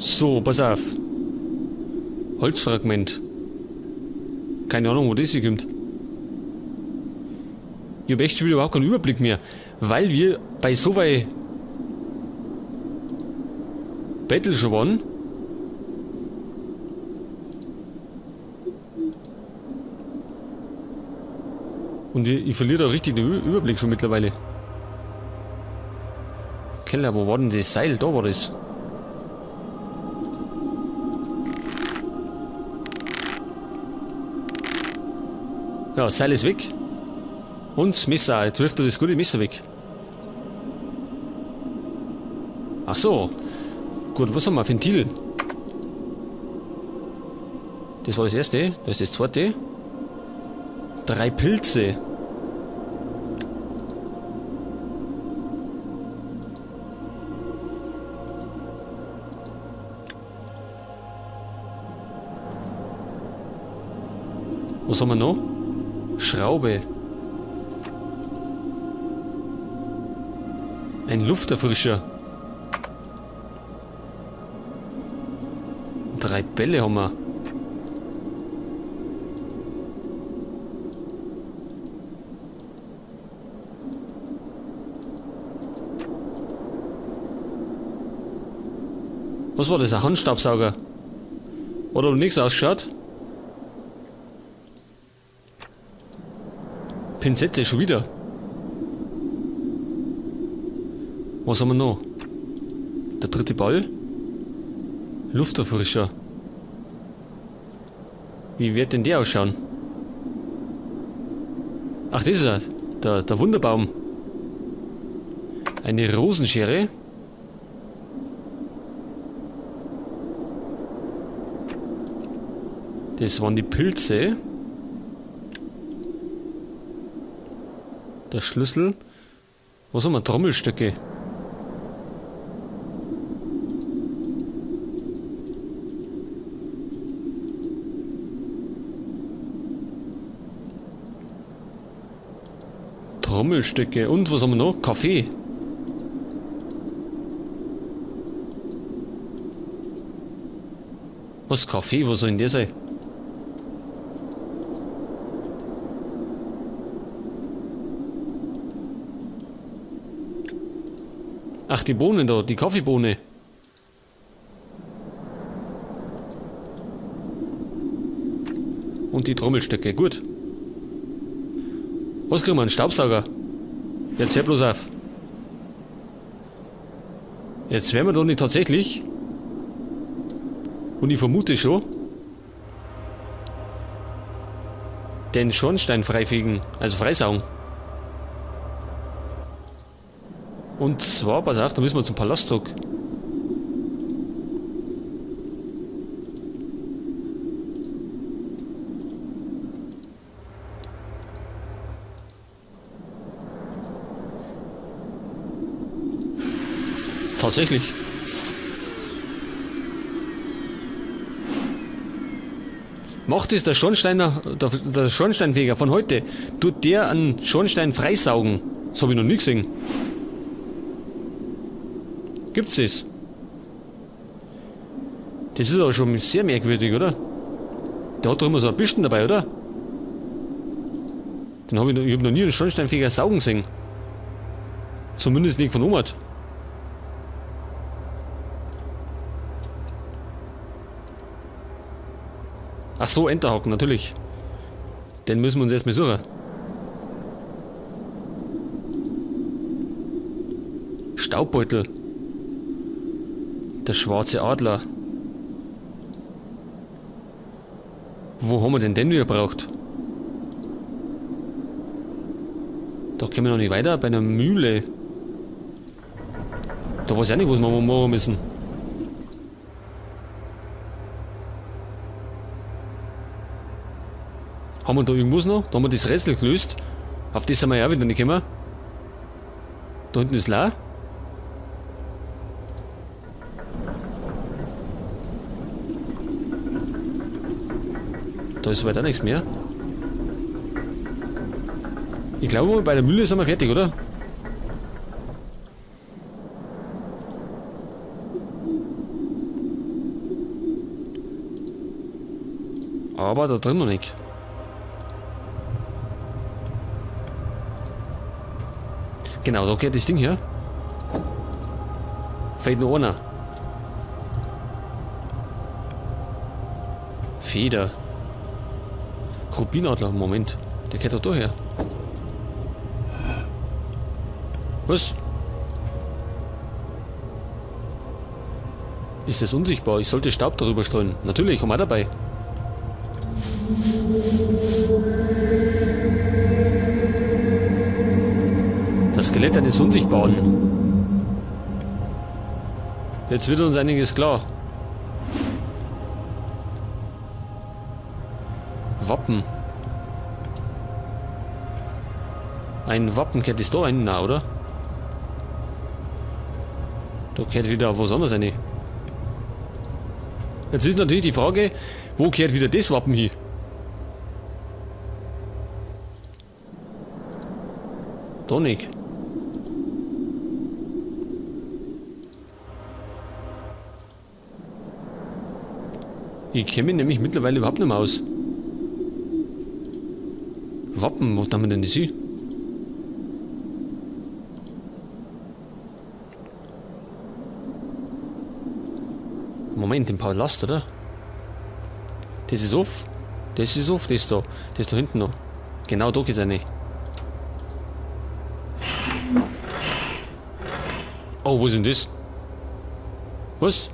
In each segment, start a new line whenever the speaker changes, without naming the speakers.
So, pass auf. Holzfragment. Keine Ahnung, wo das hier kommt. Ich hab echt schon wieder überhaupt keinen Überblick mehr, weil wir bei so weit Battle schon waren. Und ich verliere da richtig den Überblick schon mittlerweile. Keller, wo war denn das Seil? Da war das. Ja, Seil ist weg. Und das Messer, jetzt wirft er das gute Messer weg. Ach so. Gut, was haben wir? Ventil. Das war das erste. Das ist das zweite. 3 Pilze. Was haben wir noch? Schraube. Ein Lufterfrischer. 3 Bälle haben wir. Was war das? Ein Handstaubsauger? Hat aber nichts ausgeschaut. Pinzette schon wieder. Was haben wir noch? Der dritte Ball. Lufterfrischer. Wie wird denn der ausschauen? Ach, das ist er. Der Wunderbaum. Eine Rosenschere. Das waren die Pilze. Der Schlüssel. Was haben wir? Trommelstöcke. Trommelstöcke. Und was haben wir noch? Kaffee. Was Kaffee? Was soll denn der sein? Ach, die Bohnen da, die Kaffeebohne. Und die Trommelstöcke, gut. Was kriegen wir? Einen Staubsauger? Jetzt hör bloß auf. Jetzt werden wir doch nicht tatsächlich. Und ich vermute schon, den Schornstein freifegen, also freisaugen. Und zwar, pass auf, da müssen wir zum Palast zurück. Tatsächlich. Macht es der Schornsteiner, der, der Schornsteinfeger von heute, tut der einen Schornstein freisaugen? Das hab ich noch nie gesehen. Gibt's das? Das ist aber schon sehr merkwürdig, oder? Der hat doch immer so ein Bisten dabei, oder? Den hab ich noch, ich hab noch nie einen Schornsteinfeger saugen gesehen. Zumindest nicht von Omar. Ach so, Enterhaken, natürlich. Den müssen wir uns erstmal suchen. Staubbeutel. Der schwarze Adler. Wo haben wir denn den wieder gebraucht? Da kommen wir noch nicht weiter, bei einer Mühle. Da weiß ich auch nicht, was wir machen müssen. Haben wir da irgendwas noch? Da haben wir das Rätsel gelöst. Auf das sind wir ja auch wieder nicht gekommen. Da hinten ist leer. Da ist soweit auch nichts mehr. Ich glaube, bei der Mühle sind wir fertig, oder? Aber da drin noch nicht. Genau, da geht das Ding her. Fehlt nur einer. Feder. Rubinadler, Moment. Der geht doch da her. Was? Ist das unsichtbar? Ich sollte Staub darüber streuen. Natürlich, komm auch dabei. Das Skelett eines Unsichtbaren. Jetzt wird uns einiges klar. Wappen. Ein Wappen kennt es da einen, na, oder? Da kehrt wieder was anderes rein. Jetzt ist natürlich die Frage, wo kehrt wieder das Wappen hin? Da nicht. Ich kenne mich nämlich mittlerweile überhaupt nicht mehr aus. Wappen, wo haben wir denn das hin? Moment, im Palast, oder? Das ist off. Das ist off, das da. Das da hinten noch. Genau da geht's rein. Oh, wo ist denn das? Was?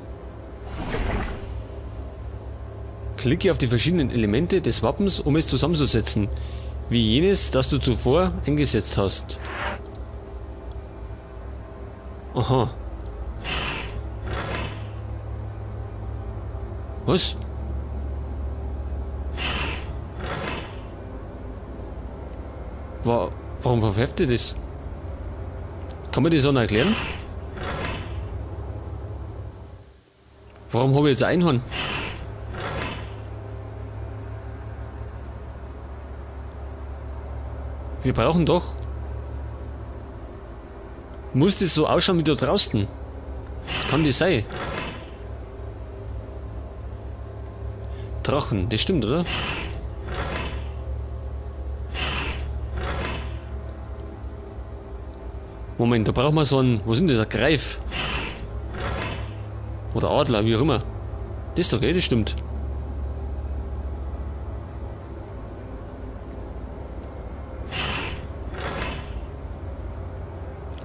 Klicke auf die verschiedenen Elemente des Wappens, um es zusammenzusetzen, wie jenes, das du zuvor eingesetzt hast. Aha. Was? Warum verpfeift ihr das? Kann man das auch noch erklären? Warum habe ich jetzt ein Einhorn? Wir brauchen doch... Muss das so ausschauen wie da draußen? Kann das sein? Drachen, das stimmt, oder? Moment, da brauchen wir so einen... Wo sind die? Der Greif. Oder Adler, wie auch immer. Das doch, gell? Das stimmt.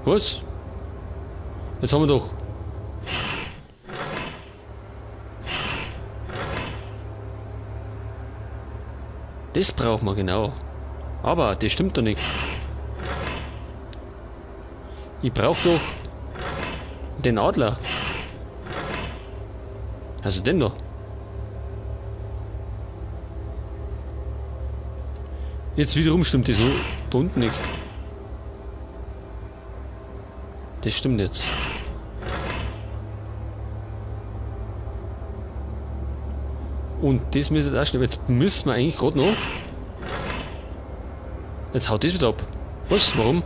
Was? Jetzt haben wir doch... Das braucht man genau. Aber das stimmt doch nicht. Ich brauch doch den Adler. Also den da. Jetzt wiederum stimmt das so da unten nicht. Das stimmt jetzt. Und das müsste auch stimmen. Jetzt müssen wir eigentlich grad noch. Jetzt haut das wieder ab. Was? Warum?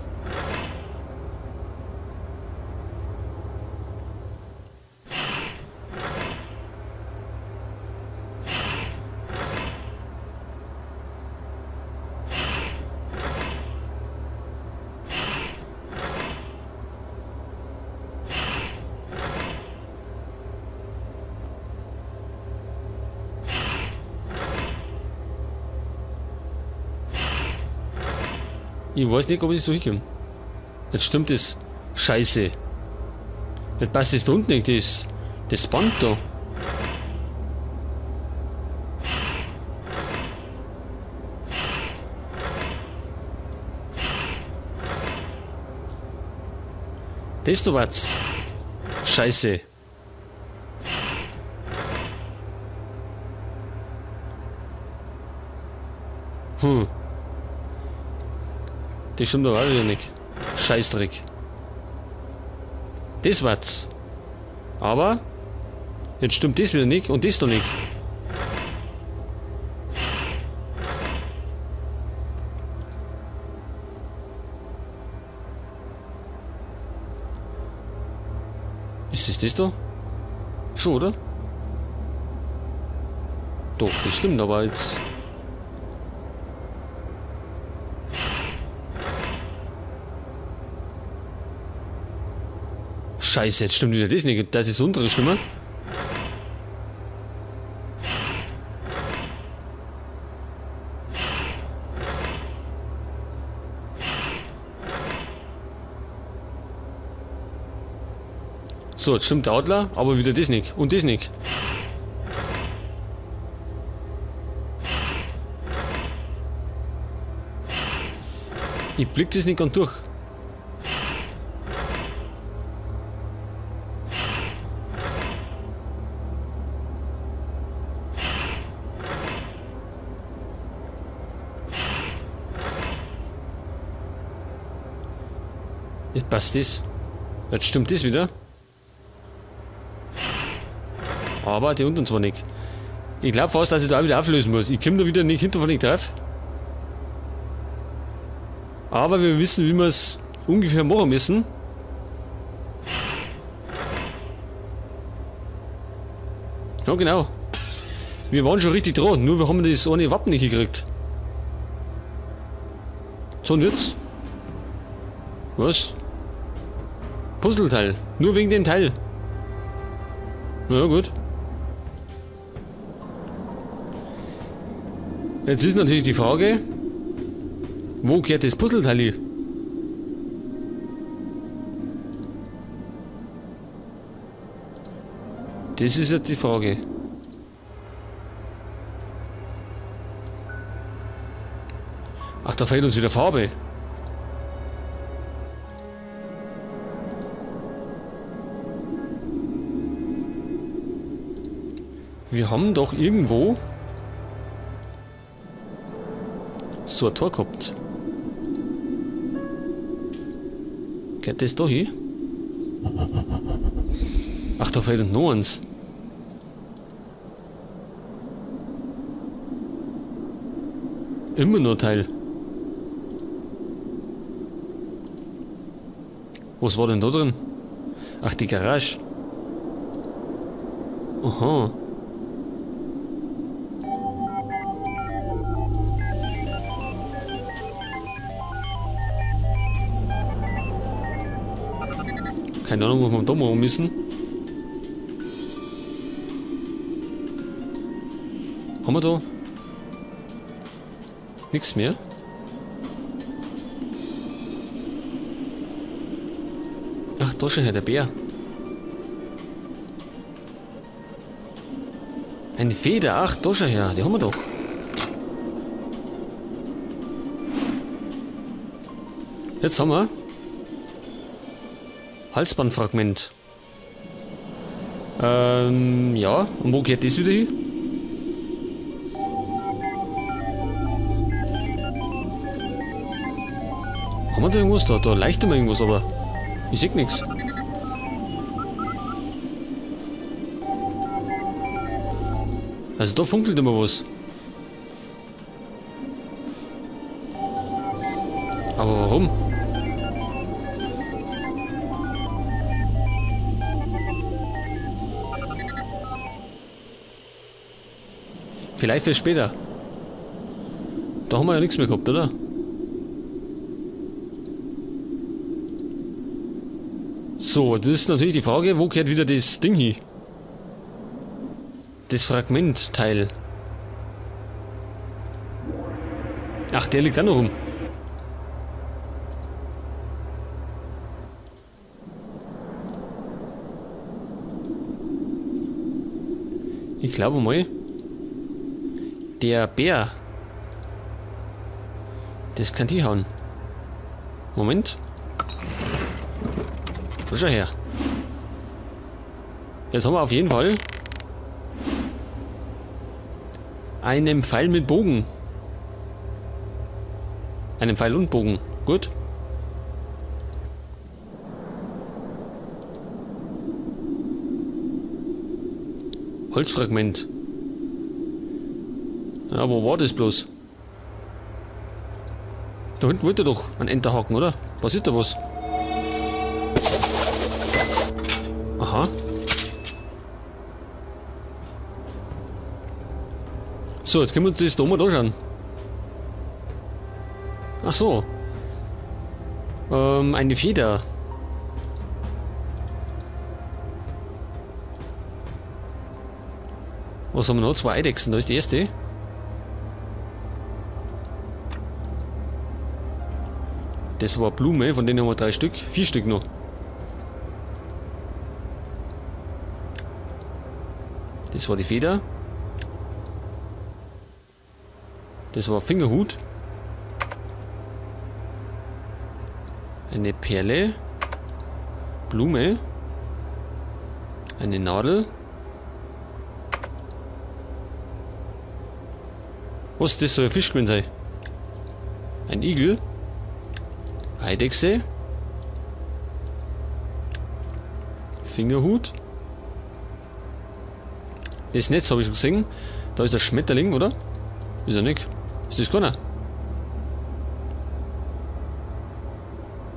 Ich weiß nicht, ob ich das so hinkomme. Jetzt stimmt das. Scheiße. Jetzt passt das da unten nicht, das Band da. Das da war's. Scheiße. Das stimmt aber auch wieder nicht. Scheißdreck. Das war's. Aber jetzt stimmt das wieder nicht und das da nicht. Ist das das da? Schon, oder? Doch, das stimmt, aber jetzt... Scheiße, jetzt stimmt wieder das nicht. Das ist untere Stimme. So, jetzt stimmt der Adler, aber wieder das nicht. Und das nicht. Ich blick das nicht ganz durch. Jetzt passt das. Jetzt stimmt das wieder. Aber die unten zwar nicht. Ich glaub fast, dass ich da auch wieder auflösen muss. Ich komm da wieder nicht hinter von nicht drauf. Aber wir wissen, wie wir's ungefähr machen müssen. Ja, genau. Wir waren schon richtig dran, nur wir haben das eine Wappen nicht gekriegt. So, und jetzt? Was? Puzzleteil. Nur wegen dem Teil. Na ja, gut. Jetzt ist natürlich die Frage, wo gehört das Puzzleteil hin? Das ist jetzt die Frage. Ach, da fehlt uns wieder Farbe. Wir haben doch irgendwo so ein Tor gehabt. Geht das da hin? Ach, da fehlt uns noch eins. Immer nur Teil. Was war denn da drin? Ach, die Garage. Aha. Keine Ahnung, was wir da machen müssen. Haben wir da nichts mehr? Ach, da schon her, der Bär. Eine Feder, ach, da schon her, die haben wir doch. Jetzt haben wir Halsbandfragment. Ja, und wo geht das wieder hin? Haben wir da irgendwas? Da leuchtet mir irgendwas, aber ich seh nix. Also da funkelt immer was. Aber warum? Vielleicht für später. Da haben wir ja nichts mehr gehabt, oder? So, das ist natürlich die Frage, wo gehört wieder das Ding hin? Das Fragmentteil. Ach, der liegt da noch rum. Ich glaube mal, der Bär, das kann die hauen. Moment. Da schau her. Jetzt haben wir auf jeden Fall einen Pfeil mit Bogen. Einen Pfeil und Bogen. Gut. Holzfragment. Ja, wo war das bloß? Da hinten wollte er doch einen Enterhaken, oder? Was ist da was? Aha. So, jetzt können wir uns das da mal anschauen. Ach so. Eine Feder. Was haben wir noch? 2 Eidechsen. Da ist die erste. Das war Blume, von denen haben wir 3 Stück. 4 Stück noch. Das war die Feder. Das war Fingerhut. Eine Perle. Blume. Eine Nadel. Was, das soll ein Fisch gewesen sein? Ein Igel. Eidechse. Fingerhut. Das Netz habe ich schon gesehen. Da ist der Schmetterling, oder? Ist er nicht? Ist das keiner?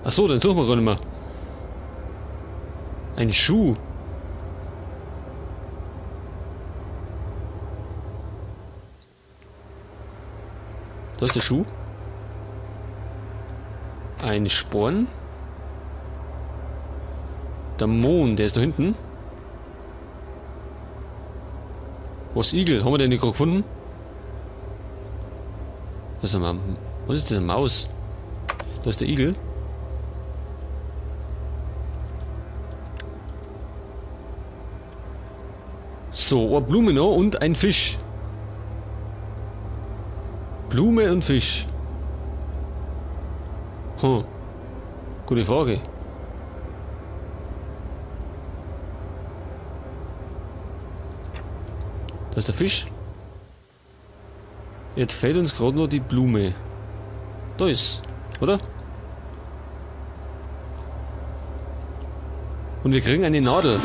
Ach so, den suchen wir gar nicht mehr. Ein Schuh. Da ist der Schuh. Ein Sporn. Der Mond, der ist da hinten. Was, Igel? Haben wir den nicht gerade gefunden? Das ist eine was ist das? Eine Maus? Da ist der Igel. So, eine Blume noch und ein Fisch. Blume und Fisch. Gute Frage. Da ist der Fisch. Jetzt fehlt uns grad noch die Blume. Da ist, oder? Und wir kriegen eine Nadel.